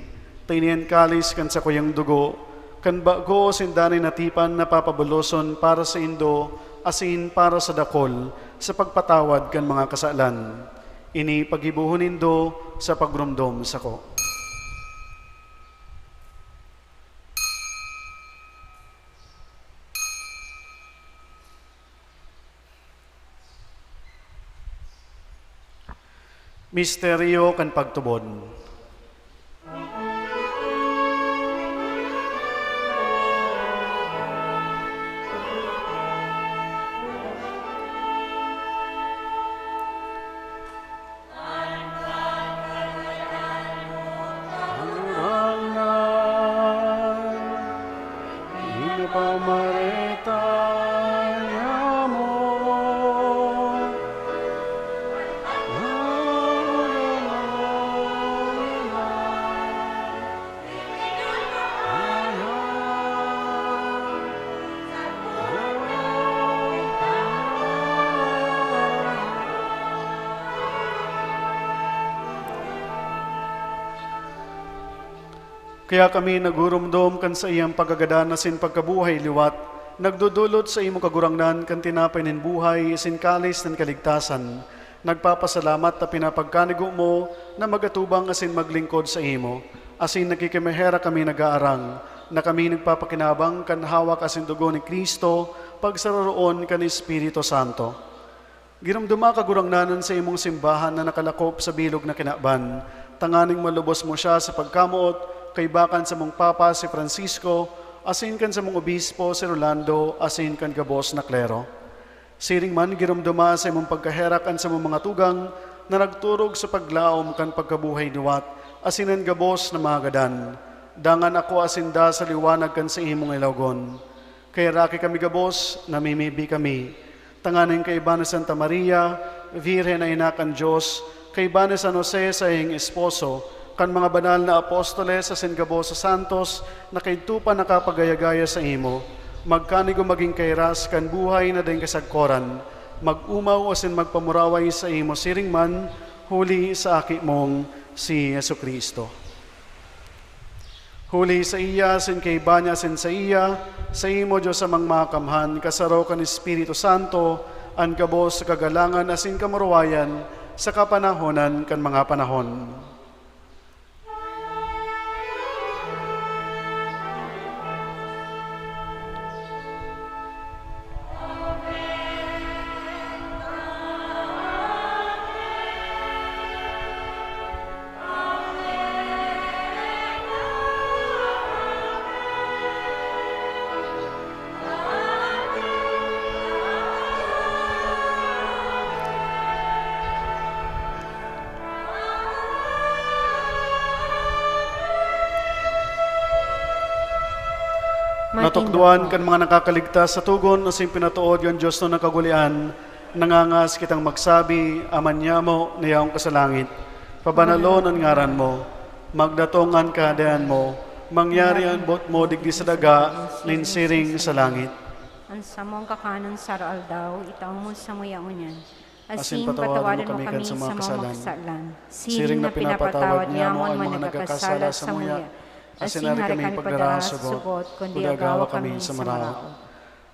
Ta ini an kalis kan sakuyang dugo, kan bago asin danay na tipan na papabuloson para saindo asin para sa dakul sa pagpatawad kan mga kasalan. Ini paggibohon nindo sa pagromdom sako." Misteryo kan pagtubod. Ang urangan, ipamaret Kaya kami nagurumdom kan saiyang pagkagadan asin pagkabuhay liwat, nagdodolot sa imo, Kagurangnan, kan tinapay nin buhay asin kalis nin kaligtasan. Nagpapasalamat ta pinapagkanigo mo na mag-atubang asin maglingkod sa imo. Asin nakikimaherak kami nag-aarang na kami nagpapakinabang kan hawak asin dugo ni Cristo, pagsaroroon kan Espiritu Santo. Giromdoma, Kagurangnan, an saimong simbahan na nakalakop sa bilog na kinaban, tanganing malubos mo siya sa pagkamoot kaiba kan samong Papa si Francisco, asin kan samong Obispo si Rolando, asin kan gabos na klero. Siring man, giromdoma sa imong pagkaherak an samong mga tugang na nagturog sa paglaom kan pagkabuhay liwat, asin an gabos na mga gadan. Dangan akoa sinda sa liwanag kan saimong ilawgon. Kaheraki kami gabos, namimibi kami, tanganing kaiba ni Santa Maria, Birhen na ina kan Dios, kaiba ni San Jose, saiyang esposo, kan mga banal na apostoles asin gabos na santos na kaidto pa nakapagaya-gaya saimo, magkanigo magin kahiras kan buhay na daing kasagkoran, mag-omaw asin magpamuraway saimo siring man, huli sa Aki mong si Jesu-Cristo. Huli saiya, asin kaiba niya, asin saiya, saimo, Dios Amang Makakamhan, kasaro kan Espiritu Santo, an gabos sa kagalangan asin kamurawayan sa kapanahonan kan mga panahon. Matukdoan kan mga nakakaligtas sa togon asin pinatood kan Dios na nakagulian, nangangas kitang magsabi, Ama niamo na yaon ka sa langit, pabanalon an ngaran mo, magdatong an Kahadean mo, mangyari an boot mo digdi sa daga nin siring sa langit. An samong kakanon sa aroaldaw, itao mo samuya ngunyan. Asin patawadan mo kami kan samong mga kasalan, siring na pinapatawad niamo an mga nagkakasala samuya. Asin hari kami pagdara sa sugot, kundi agawa kami sa maraot.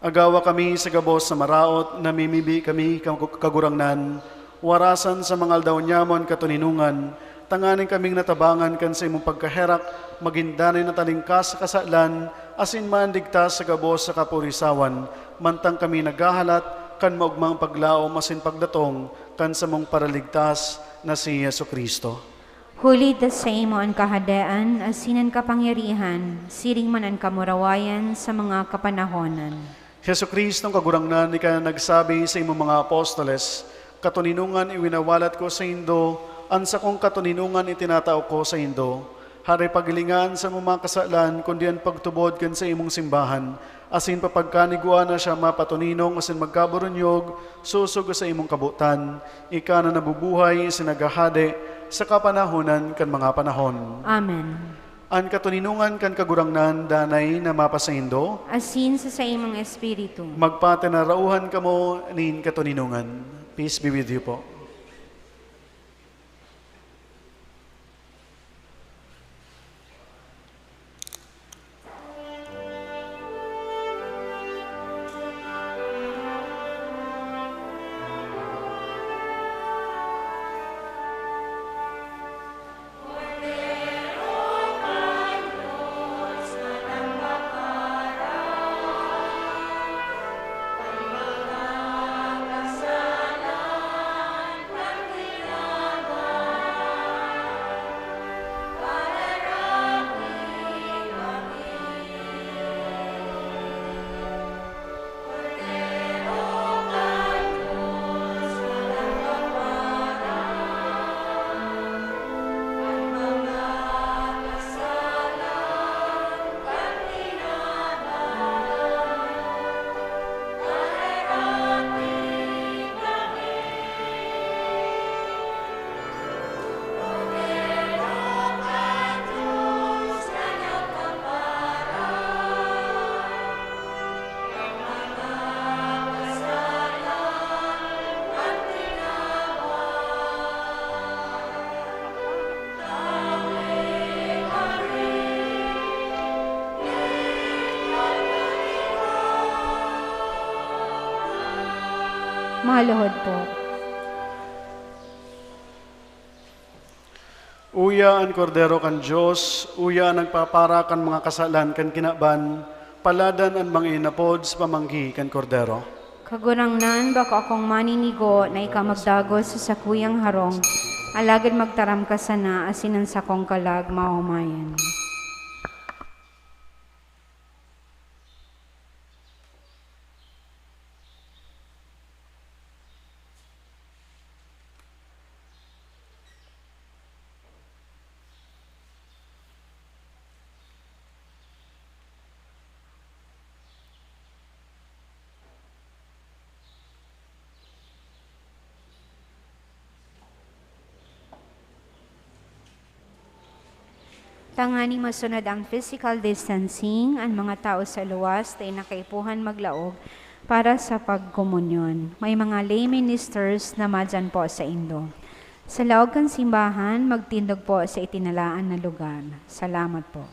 Agawa kami sa gabos na maraot, namimibi kami, Kag-, Kagurangnan, warasan sa mga aldaw niamo an katoninongan, tanganing kaming natabangan kan saimong pagkaherak, magin danay na talingkas sa kasalan, asin maandigtas sa gabos sa kapurisawan, mantang kami naghahalat kan maogmang paglaom asin pagdatong kan samong Paraligtas na si Jesu-Cristo. Huli ta saimo an kahadean asin an kapangyarihan, siring man an kamurawayan sa mga kapanahonan. Jesu-Cristo, an Kagurangnan, ika na nagsabi sa imong mga apostoles, "Katoninongan iwinawalat ko saindo, an sakong katoninongan itinatao ko saindo." Hare paghilinga an samong mga kasalan, kundi an pagtubod kan saimong simbahan, asin papagkanigwaan na siya mapatoninong asin magkaburunyog, sosog sa imong kabotan. Ika na nabubuhay asin naghahade sa kapanahonan kan mga panahon. Amen. An katoninongan kan Kagurangnan danay na mapasaindo. Asin sa saimong espiritu. Magpatinarauhan kamo nin katoninongan. Peace be with you po. Lihod po. Uya an Kordero kan Dios, uya an nagpapara kan mga kasalan kan kinaban, paladan an mga inapod sa pamanggi kan Kordero. Kagurangnan, bako akong maninigo na ikaw magdagos sa sakuyang harong, alagad magtaram ka sana asin an sakong kalag maomayan. Tangani masunod ang physical distancing, an mga tawo sa luwas dai na kaipuhan maglaog para sa pagkomunyon. May mga lay ministers na madyan po saindo. Sa laog kan simbahan, magtindog po sa itinalaan na lugar. Salamat po.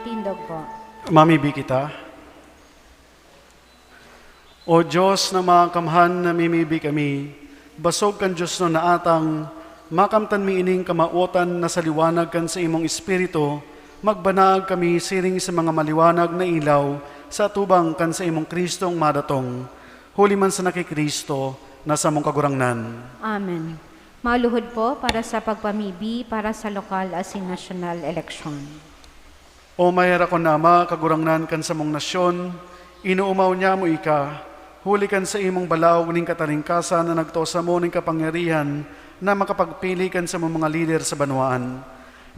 Tindog po. Mamibi kita. O Diyos na makamhan, namimibi kami, basog kan Dios na naatang, makamtan mi ining kamawotan na sa liwanag kan sa imong Espiritu, magbanaag kami siring sa mga maliwanag na ilaw sa atubang kan sa imong Kristong madatong. Huli man sana ki Cristo na samong Kagurangnan. Amen. Maluhod po para sa pagpamibi para sa lokal asin nasyonal eleksyon. O maherakon na Ama, Kagurangnan kan samong nasyon, inoomaw niamo ika, huli kan sa imong balaog nin katalingkasan na nagtao samo nin kapangyarihan na makapagpili kan samong mga lider sa banwaan.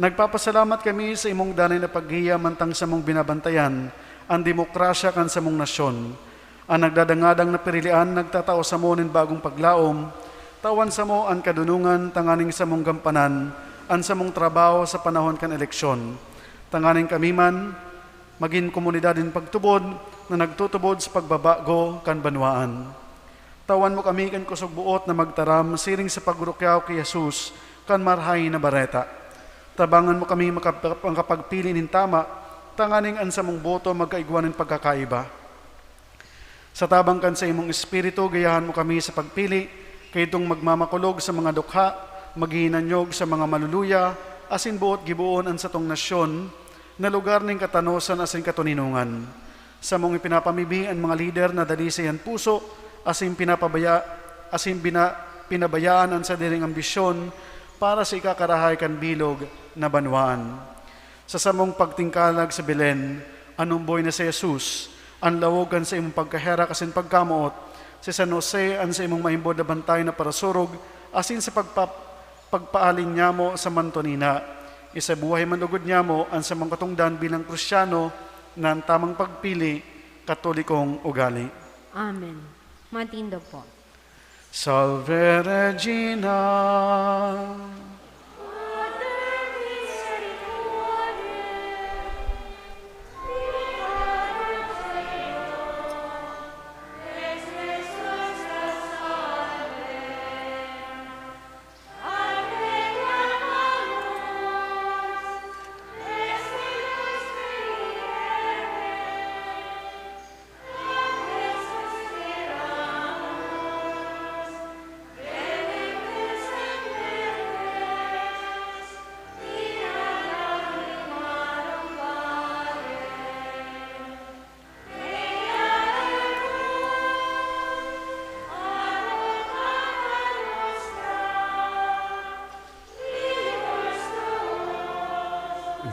Nagpapasalamat kami sa imong danay na paggiya mantang samong binabantayan an demokrasya kan samong nasyon. An nagdadangadang na pirilian nagtatao samo nin bagong paglaom, tawan samo an kadunongan tanganing samong gampanan an samong trabaho sa panahon kan eleksyon, tanganing kami man magin komunidad nin pagtubod na nagtutubod sa pagbabago kan banwaan. Tawan mo kami kan kusog boot na magtaram siring sa pagrukyaw ki Jesus kan Marahay na Bareta. Tabangan mo kami makap-, makapagpili nin tama, tanganing an samong boto magkaigwa nin pagkakaiba. Sa tabang kan saimong Espiritu, gayahan mo kami sa pagpili kaidtong magmamakulog sa mga dukha, maghihinanyog sa mga maluluya, asin boot giboon an satong nasyon na lugar nin katanosan asin katoninongan. Samong ipinapamibi an mga lider na dalisay an puso, asin pinapabaya-, asin bina-, pinabayaan an sadiring ambisyon para sa ikakarahay kan bilog na banwaan. Sa samong pagtingkalag sa Belen, an omboy na si Jesus, an lawog kan saimong pagkaherak asin pagkamoot, si San Jose an saimong maimbod na bantay na parasurog, asin sa pagpa-, pagpaalin niamo sa manto nina, isabuhay man lugod niamo an samong katongdan bilang Kristiano na an tamang pagpili, Katolikong ugali. Amen. Matindog po. Salve Regina.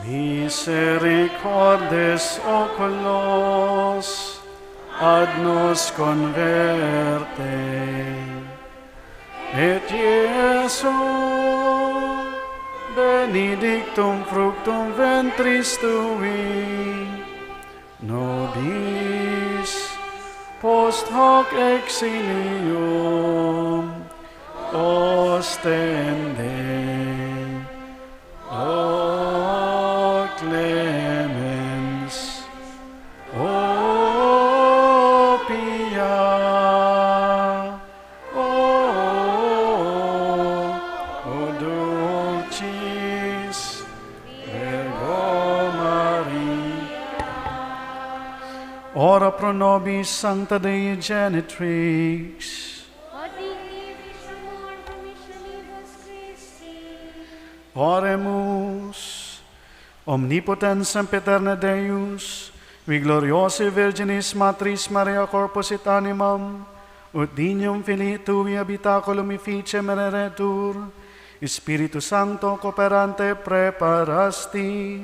Misericordes oculos ad nos converte, et Iesu benedictum fructum ventris tui, nobis post hoc exilium ostende. O clemens, o pia, o, o dulcis Virgo Maria. Ora pro nobis, Sancta Dei Genitrix. Oremus. Omnipotens sempiterna Deus, qui gloriosae Virginis Matris Maria corpus et animam, ut dignum filii tui habitaculum efficem eretur, Spiritu Sancto cooperante praeparasti,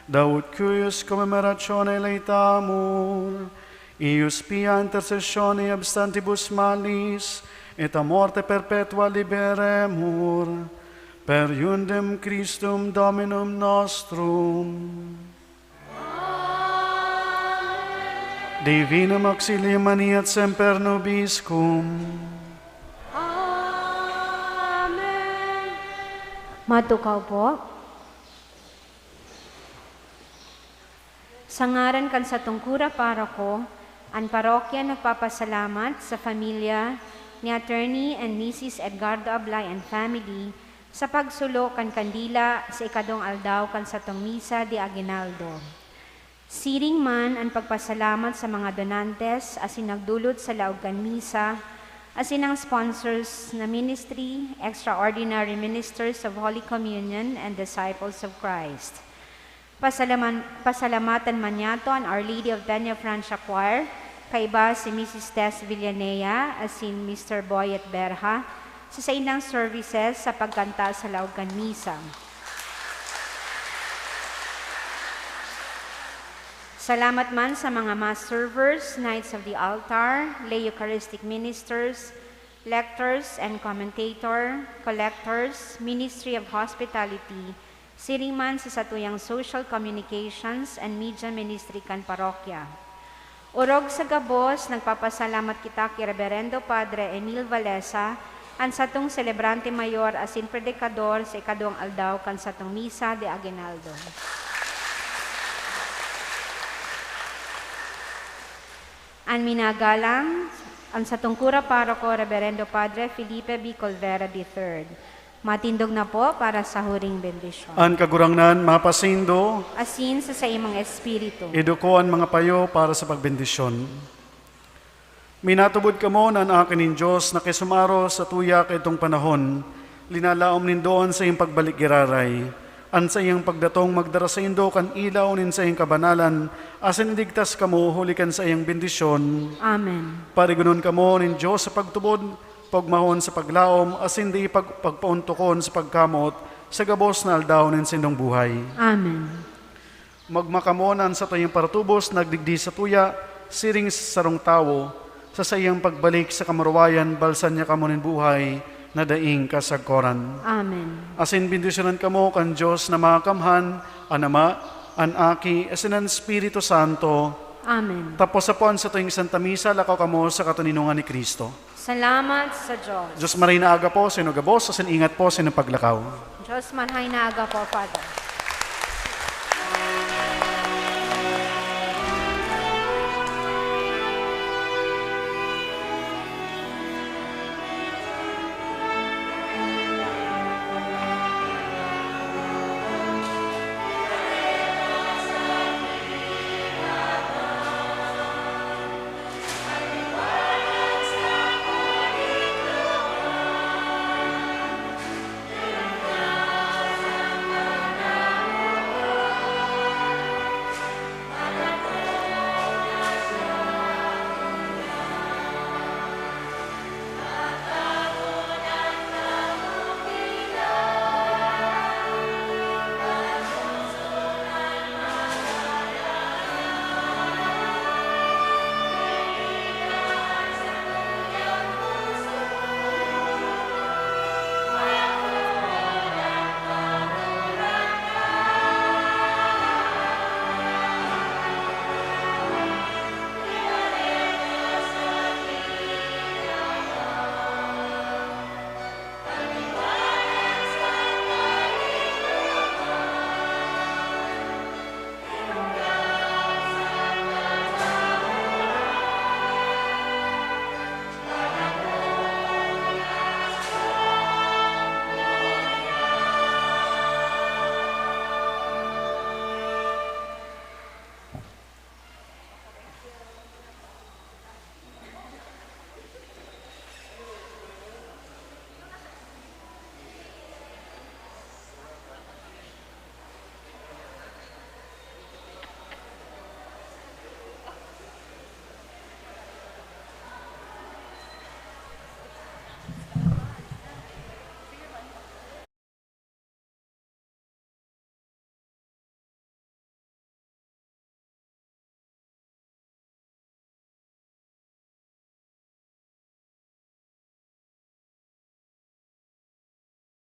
da ut cuius commemorationem laetamur, eius pia intercessionem ab stantibus malis et a morte perpetua liberemur, per iundem Christum Dominum nostrum. Divinam auxilium maneat semper nobiscum. Amen. Matukaw po. Sa ngaran kan satong kura paroko, an parokya nagpapasalamat sa pamilya ni Attorney and Missus Edgardo Ablay and family sa pagsulo kan kandila sa ikadong aldaw kan satong Misa de Aguinaldo. Siring man an pagpasalamat sa mga donantes asin nagdulot sa laog kan misa, asin ang sponsors na ministry, Extraordinary Ministers of Holy Communion and Disciples of Christ. Pasalaman-, pasalamatan man niyato an Our Lady of Peña Francia Choir, kaiba si Missus Tess Villanea asin Mister Boyet Berha, sa saindang services sa pagkanta sa laog kan misa. Salamat man sa mga mass servers, knights of the altar, lay Eucharistic ministers, lectors and commentator, collectors, Ministry of Hospitality, siring man sa satuyang social communications and media ministry kan parokya. Orog sa gabos, nagpapasalamat kita ki Reverendo Padre Emil Valesa, an satong selebrante mayor asin predikador sa ikaduwang aldaw kan satong Misa de Aguinaldo. An minagalang, an satong kura paroko, Reverendo Padre Felipe B. Colvera the third. Matindog na po para sa huring bendisyon. An Kagurangnan mapasaindo. Asin sa saimong espiritu. Iduko an mga payo para sa pagbendisyon. Minatubod kamo na an Aki nin Dios nakisumaro satuya kaidtong panahon, linalaom nindo an saiyang pagbalik giraray. An saiyang pagdatong magdara saindo kan ilaw nin saiyang kabanalan, asin iligtas kamo huli kan saiyang bendisyon. Amen. Parigonon kamo nin Dios sa pagtubod, pagmahon sa paglaom, asin di pag-, pagpaontokon sa pagkamot sa gabos na aldaw nin saindong buhay. Amen. Magma kamo na an satuyang paratubos nagdigdi satuya, siring sa sarong tawo, sa saiyang pagbalik sa kamurawayan, balsan niya kamo nin buhay na daing kasagkoran. Amen. Asin bendisyonan kamo kan Dios na Makakamhan, an Ama, an Aki, asin an Espiritu Santo. Amen. Tapos sa puan satuyang Santa Misa, lakaw kamo sa katoninongan ni Cristo. Salamat sa Diyos. Diyos Maray na aga po, sa inyo gabos, asin ingat po sa inyong paglakaw. Diyos Maray na aga po, Father.